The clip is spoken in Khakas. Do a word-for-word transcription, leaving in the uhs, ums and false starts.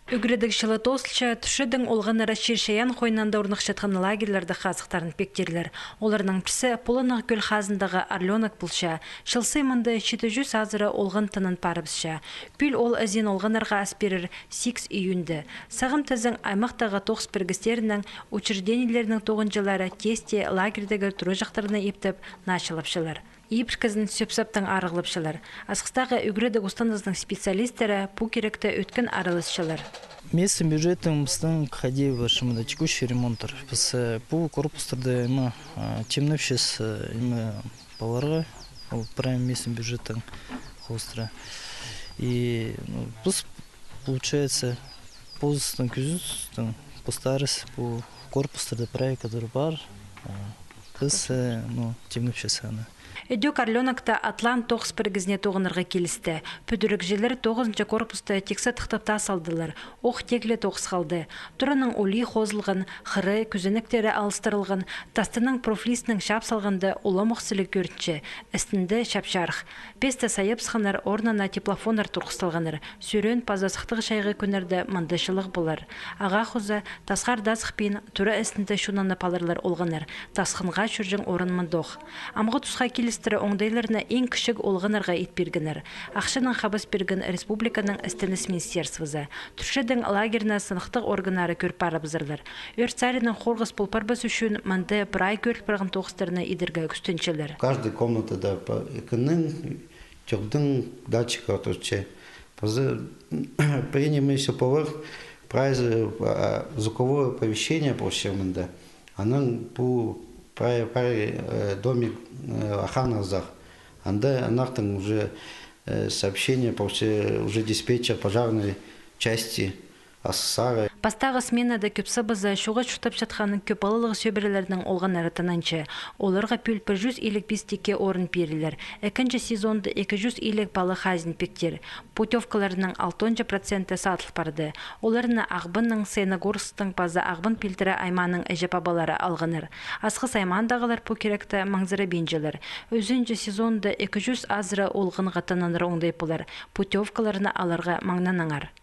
Ӱгредіг чылы тоозылча, тӱрчедең олғаннар чир-чайаан хойнында орныхчатхан лагерьлерде хазыхтарын пектирлер. Оларның пірсі Поланах кӧл хазындағы «Орлёнок» полча. Чыл сай мында читі чӱс азыра олған тынын парыбысча. Пӱӱл ол ізен олғаннарға ас пирер сигіс июньда. Сағам тізең, аймахтағы тоғыс пірігістерінің, учреждениелерінің тоғынҷылары тесте лагерьдегі тураҷахтарны иптеп, наачылапчалар. Ибіркізін сӧп-саптаң арығлапчалар. Асхыстағы ӱгредіг устанызының специалистері пу киректі ӧткін араласчалар. Местный бюджеттің пістің хайди пар, шынында, текущий ремонттар. Піс, э, пу корпустарны, ниме, э, тимнепчес, э, ниме, паларға, ол прай местный бюджеттің хоостыра. И, ну, піс, получается, позыстың кӱзіздің постарыс пу корпустарны прай, который пар, э, піс, э, ну, тимнепчес аны. Ідӧк «Орлёнокта» «Атлант» тоғыс пірігізіне тоғынарға килісті. Пӱдірігҷілер тоғызынҷы корпусты тиксі тыхтап тас алдылар. Ох, тегіле тоғыс халды. Тураның улии хозылған, хыры, кӱзенектері алыстырылған, тастының профлистнең чап салғанда уламох сіліг кӧрінче, істінде чап-чарых. Песті сайабысханнар, орнына теплофоннар турғысталғаннар. Сӱрен паза сыхтығ чайғы кӱннерде мында чылығ полар. Ағаа хоза, тасхар даа сыхпин, тура істінде чоннанып аларлар олғаннар. Тасхынға чӧрҷең орын мындох. Амғы тусха килістіре оңдайларны иң кічіг олғаннарға ит пиргеннер. Ахчанаң хабас пирген республиканың істеніс министерствозы. Тӱрчедең лагерьні сыныхтығ органнары кӧр парыбызарлар. Ӧӧр саринаң хорғыс пол парбас ӱчӱн мында прай кӧріл парған тоғыстарны идерге кӱстенчелер. Каждый комнатада по экранның, тӧгдің датчиктері турча. Паза принимающий поверх, прай, а, звуковое оповещение полча мында. Анаң пу прай, прай, э, домик, э, охраназар. Анда анахтың уже, э, сообщение полча, уже диспетчер пожарной части Асхыс ары. Пастағы сменада кӧп сабаза чуға чуртапчатхан кӧп палалығ сӧбірелернің олғаннары тынанча. Оларға пӱӱл пір чӱс илиг пис тикке орын пирілер. Ікінҷі сезонда ікі чӱс илиг пала хазин пектир. Путёвкаларның алтонҷа проценті садыл парды. Оларны Ағбанның, Саяногорсктың паза Ағбан пилтірі аймааның іҷе-пабалары алғаннар. Асхыс аймаандағылар пу киректі маңзырабинчалар. Ӱзінҷі сезонда ікі чӱс азыра олғанға тынанар оңдай полар. Путёвкаларны аларға маңнаныңар.